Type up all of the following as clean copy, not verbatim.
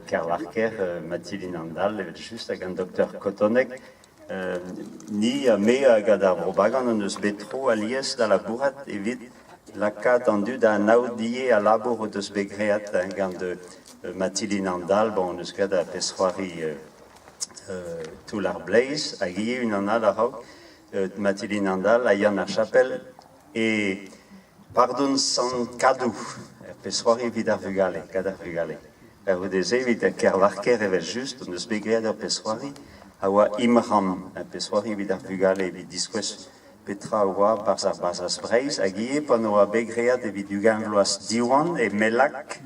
Kervarker, Mathilde Andal, evel-just, hag an doktor Kotoneg. Ni ha me hag ar Vro Bagan hon eus bet tro alies da labourat evit lakaat an dud da anaout ivez al labour o deus bet graet gant Mathilde Andal. Bon, hon eus graet ar pezh-c'hoari Toull ar Bleiz hag ivez unan all a-raok, Mathilde Andal ha Yann ar Chapel e Pardon Sant Kadou, ur pezh-c'hoari evit ar vugale, gant ar vugale. A-c'houde-se, evit Kervarker evel-just, hon eus bet graet ur pezh-c'hoari a oa Imram, ur pezh-c'hoari evit ar vugale evit diskouez petra a oa 'barzh ar Barzhaz Breizh hag ivez pan oa bet graet evit 20 vloaz Diwan e Mellag,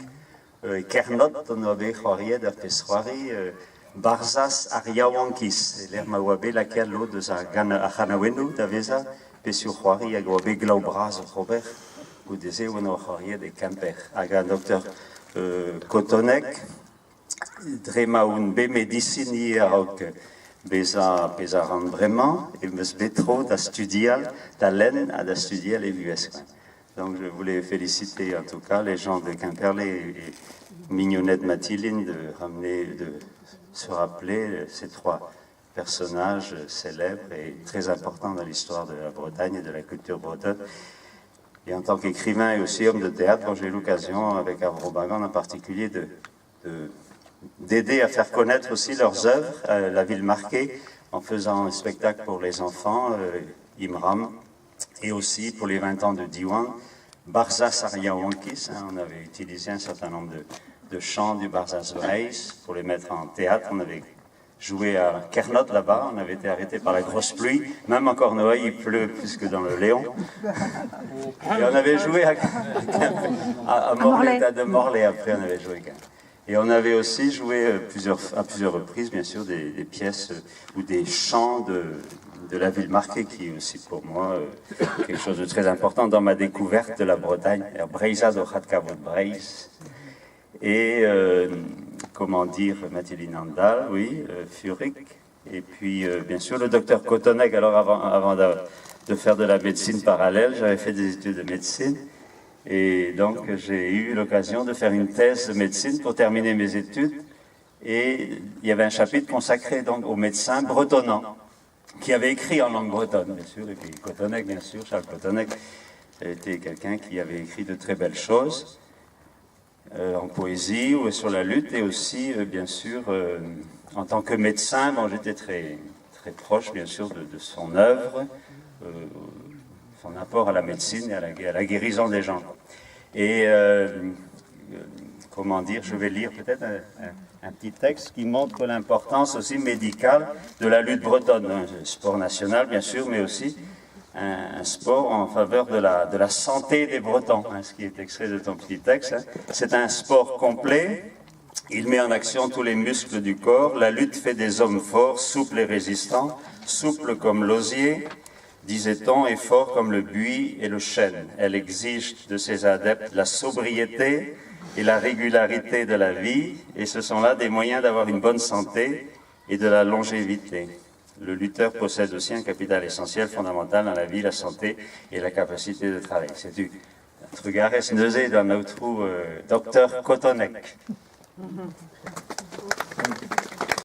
E Kernod hon oa bet c'hoariet ur pezh-c'hoari Barzhaz ar yaouankiz, e-lec'h ma oa bet lakaet lod eus ar c'hanaouennoù da vezañ pezhioù-c'hoari hag a oa bet glav bras oc'h ober. Goude-se hon oa c'hoariet e Kemper. Hag an doktor Kotoneg, dre ma on bet medisin ivez a-raok bezañ pezh a ran bremañ, em eus bet tro da studial, da lenn ha da studial e vuhez. Donc je voulais féliciter en tout cas les gens de Quimperlé et Mignonnette Mathilde de ramener, de se rappeler ces trois personnages célèbres et très importants dans l'histoire de la Bretagne et de la culture bretonne. Et en tant qu'écrivain et aussi homme de théâtre, j'ai eu l'occasion, avec Ar Vro Bagan en particulier, de, d'aider à faire connaître aussi leurs œuvres, euh, la ville marquée, en faisant un spectacle pour les enfants, euh, Imram, et aussi pour les 20 ans de Diwan, Barzaz ar Yaouankiz, hein, on avait utilisé un certain nombre de, de chants du Barzaz Breizh pour les mettre en théâtre. On avait joué à Kernot là-bas, on avait été arrêté par la grosse pluie. Même en Cornouailles, il pleut plus que dans le Léon. Et on avait joué à, à, à Morlaix, à de Morlaix après, on avait joué. Et on avait aussi joué euh, plusieurs, à plusieurs reprises, bien sûr, des, des pièces euh, ou des chants de, de la ville marquée, qui est aussi pour moi euh, quelque chose de très important dans ma découverte de la Bretagne. Breizhad o c'hadkavout Breizh. Et, euh, comment dire, Mathilde Andal, oui, euh, Furik. Et puis, euh, bien sûr, le docteur Kotoneg. Alors, avant, avant de, de faire de la médecine parallèle, j'avais fait des études de médecine. Et donc, j'ai eu l'occasion de faire une thèse de médecine pour terminer mes études. Et il y avait un chapitre consacré donc aux médecins bretonnants, qui avaient écrit en langue bretonne, bien sûr. Et puis Kotoneg, bien sûr, Charles Kotoneg était quelqu'un qui avait écrit de très belles choses euh, en poésie ou sur la lutte, et aussi, euh, bien sûr, euh, en tant que médecin, bon, j'étais très, très proche, bien sûr, de, de son œuvre, euh, son apport à la médecine et à la, à la guérison des gens. Et euh, comment dire, je vais lire peut-être un, un, un petit texte qui montre l'importance aussi médicale de la lutte bretonne, hein, sport national bien sûr, mais aussi un, un sport en faveur de la, de la santé des Bretons, hein, ce qui est extrait de ton petit texte. Hein. C'est un sport complet. Il met en action tous les muscles du corps. La lutte fait des hommes forts, souples et résistants, souples comme l'osier, disait-on, et forts comme le buis et le chêne. Elle exige de ses adeptes la sobriété et la régularité de la vie, et ce sont là des moyens d'avoir une bonne santé et de la longévité. Le lutteur possède aussi un capital essentiel, fondamental dans la vie, la santé et la capacité de travail. Setu trugarez neuze d'an aotrou euh, docteur Kotoneg.